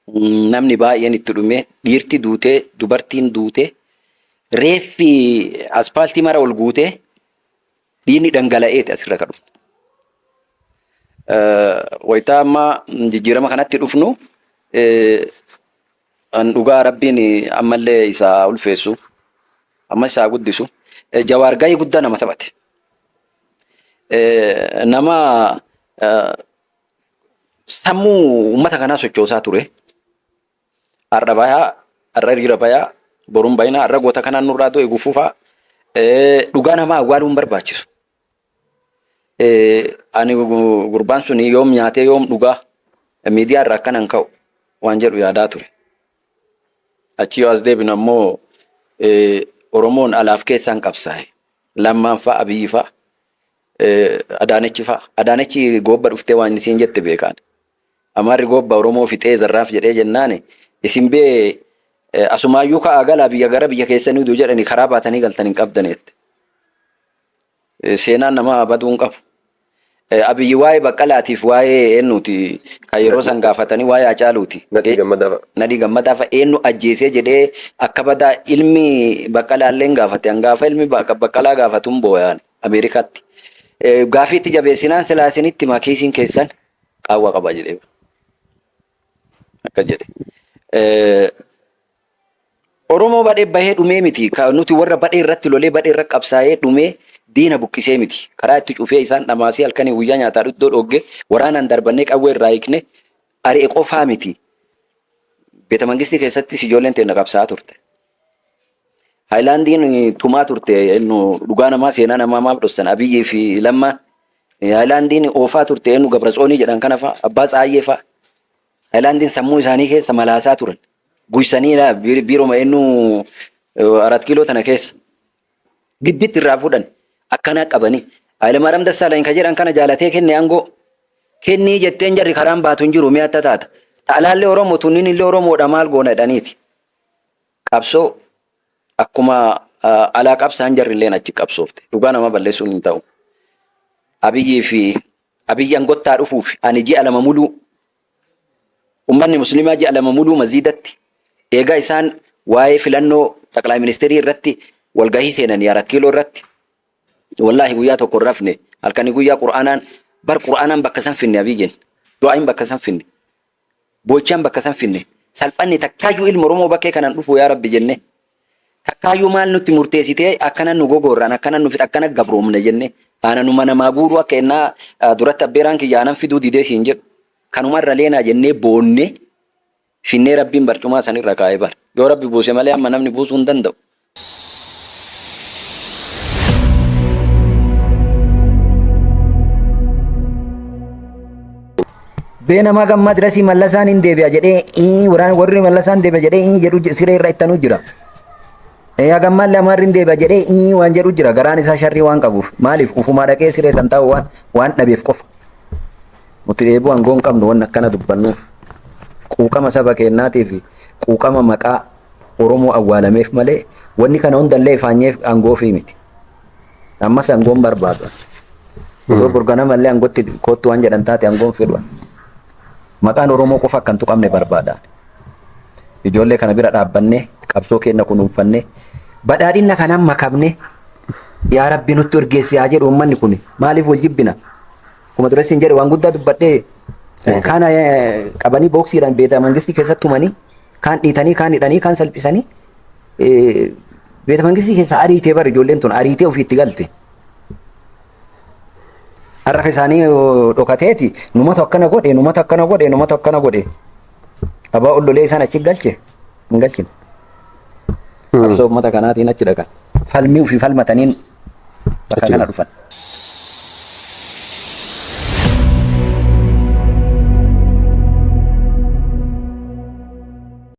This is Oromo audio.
Namni baay'een itti dhume, dhiirti duutee, dubartiin duute, reeffi aspaaltii mara ol guutee, dhiigni dhangala'eeti asirra ka dhufne. Wayitaa amma jijjiirama kanatti dhufnu, an dhugaa Rabbiin ammallee isaa ulfeessu, ammas isaa guddisu. Jawaar gahee guddaa nama taphate. Nama sammuu uummata kanaa sochoosaa ture. Har'a bayaa, har'a hiriira bayaa, boruun bayinaa, har'a goota kanaan nurraa du'e gufuu fa'a. Dhugaa namaa awwaaluun barbaachisu. Ani gurbaan sun yoom nyaatee yoom dhugaa miidiyaa irraa akkana hin ka'u waan jedhu yaadaa ture. Achi yoo as deebinu ammoo, Oromoon alaaf keessaan qabsaa'e. Lammaan fa'a, Abiyyi fa'a, Adaanechi fa'a. Adaanechi goobba dhuftee waan isiin jette beekaan. Amaarri goobba Oromoo fixee zarraaf jedhee jennaani, isin bee asumaayyuu ka'aa galaa biyya gara biyya keessanii uduu jedhanii karaa baatanii galtan hin qabdaneette. Seenaan namaa baduu hin qabu. Abiyyi waa'ee Baqqalaatiif waa'ee eenyuuti kan yeroo san gaafatanii, waa'ee Hacaaluuti. Nadhii Gammadaa fa'a. Nadhii Gammadaa fa'a eenyu ajjeesee jedhee akka badaa ilmi Baqqalaallee gaafate. Hangaafa ilmi Baqqalaa gaafatuun booyaan Ameerikaatti. Gaafii itti jabeessinaan, silaa isinitti himaa, kiisiin keessan qaawwa qaba jedhee. Akka jedhe. Oromoo badhee bahee dhumee miti. Nuti warra badhee irratti lolee, badhee irra qabsaa'ee dhumee diina buqqisee miti. Karaa itti cufee isaan dhamaasee halkanii guyyaa nyaataa iddoo dhoogge waraanaan darbannee qawwee irraa hiikne ari'e qofaa miti. Beeta mangistii keessattis ijoolleen teenya qabsaa'aa turte. Haayilaandiin tumaa turte, dhugaa namaa seenaa namaa maaf dhossan Abiyyii fi Lammaan. Haayilaandiin oofaa turte, eenyu Gabratsoonii jedhan kana fa'a, Abbaa Tsaayyee fa'a. Haayilaandiin sammuu isaanii keessa malaasaa turan. Guysanii biiroma eenyu 4 Kiiloo tana keessa. Gidditti irraa fuudhan akkanaa qabanii. Hayilamaariyaam Dassaalany ka jedhan kana jaalatee kenne aangoo. Kennii jetteen jarri karaan baatu hin jiru, mi'a taata. Xaalaallee Oromoo tunniin illee Oromoodha, maal goona jedhaniiti. Qabsoo akkuma alaa qabsaan jarri illeen achi qabsoofte. Dhugaa nama balleessuun hin ta'u. Abiyyii fi Abiyyi aangottaa dhufuuf ani ji'a 2 muluu, ummanni musliimaa ji'a 2 muluu masjiidatti eegaa isaan waa'ee filannoo xaqlaa ministeerii irratti walgahii seenanii 4 Kiiloo irratti, wallaahi guyyaa tokko hin rafne. Halkanii guyyaa Qur'aanaan bar, Qur'aanaan bakka san finne, Abiyyiin du'aayin bakka san finne, boochaan bakka san finne. Salphanni takkaayyuu ilma Oromoo bakkee kanaan dhufu yaa Rabbi jenne, takkaayyuu maal nutti murteessitee akkana nu gogoorraan, akkana nu fixa, akkana gabroomne jenne, aananuma namaa guuruu akka ennaa duratti abbeeraan kiyya aanan fiduu didee siin jedhu kanumarra leenaa jennee boonne finnee Rabbiin barcumaa sanirra kaa'ee bara. Yoo Rabbi buuse malee amma namni buusuu hin danda'u. Bee namaa gammaa dirasii Mallasaan hin deebi'a jedhee, warri Mallasaan deebi'a jedhee jedhu siree irra ittanuu jira. Hagammaan Amaarri hin deebi'a jedhee waan jedhu jira, garaan isaa sharrii waan qabuuf. Maaliif ufumaa dhaqee siree san taa'u waan dhabeef qofa. Nuti dheebuu aangoo hin qabnu waan akkana dubbannuuf. Quuqama saba keenyaatii fi quuqama maqaa Oromoo awwaalameef malee wanni kana hundallee ifaanyeef aangoo ofii miti. Ammas aangoon barbaadu. Odoo borganamallee aangootti kottu waan jedhan taate aangoon fedhu. Maqaan Oromoo qofa akka hin tuqamne barbaadaan. Ijoollee kana bira dhaabbannee, qabsoo keenya kunuunfannee, badhaadhina kanaan makamnee, yaa Rabbi nutti urgeessi haa jedhu uummanni kun. Maaliif wal jibbina? Akkuma dureessi hin jedhe, waan guddaa dubbadhee, kaan qabanii booksiidhaan beeta mangistii keessatti tumanii, kaan dhiitanii, kaan hidhanii, kaan salphisanii, beeta mangistii keessa ariitee bara ijoolleen tun ariitee ofiitti galte. Harka isaanii dhokateeti numatu akkana godhe, numatu akkana godhe, numatu akkana godhe. Abaa ollolee isaan achi galche hin galchine. Qabsoo uummata kanaatiin achi dhaqan. Falmii ofii falmataniin bakka kana dhufan.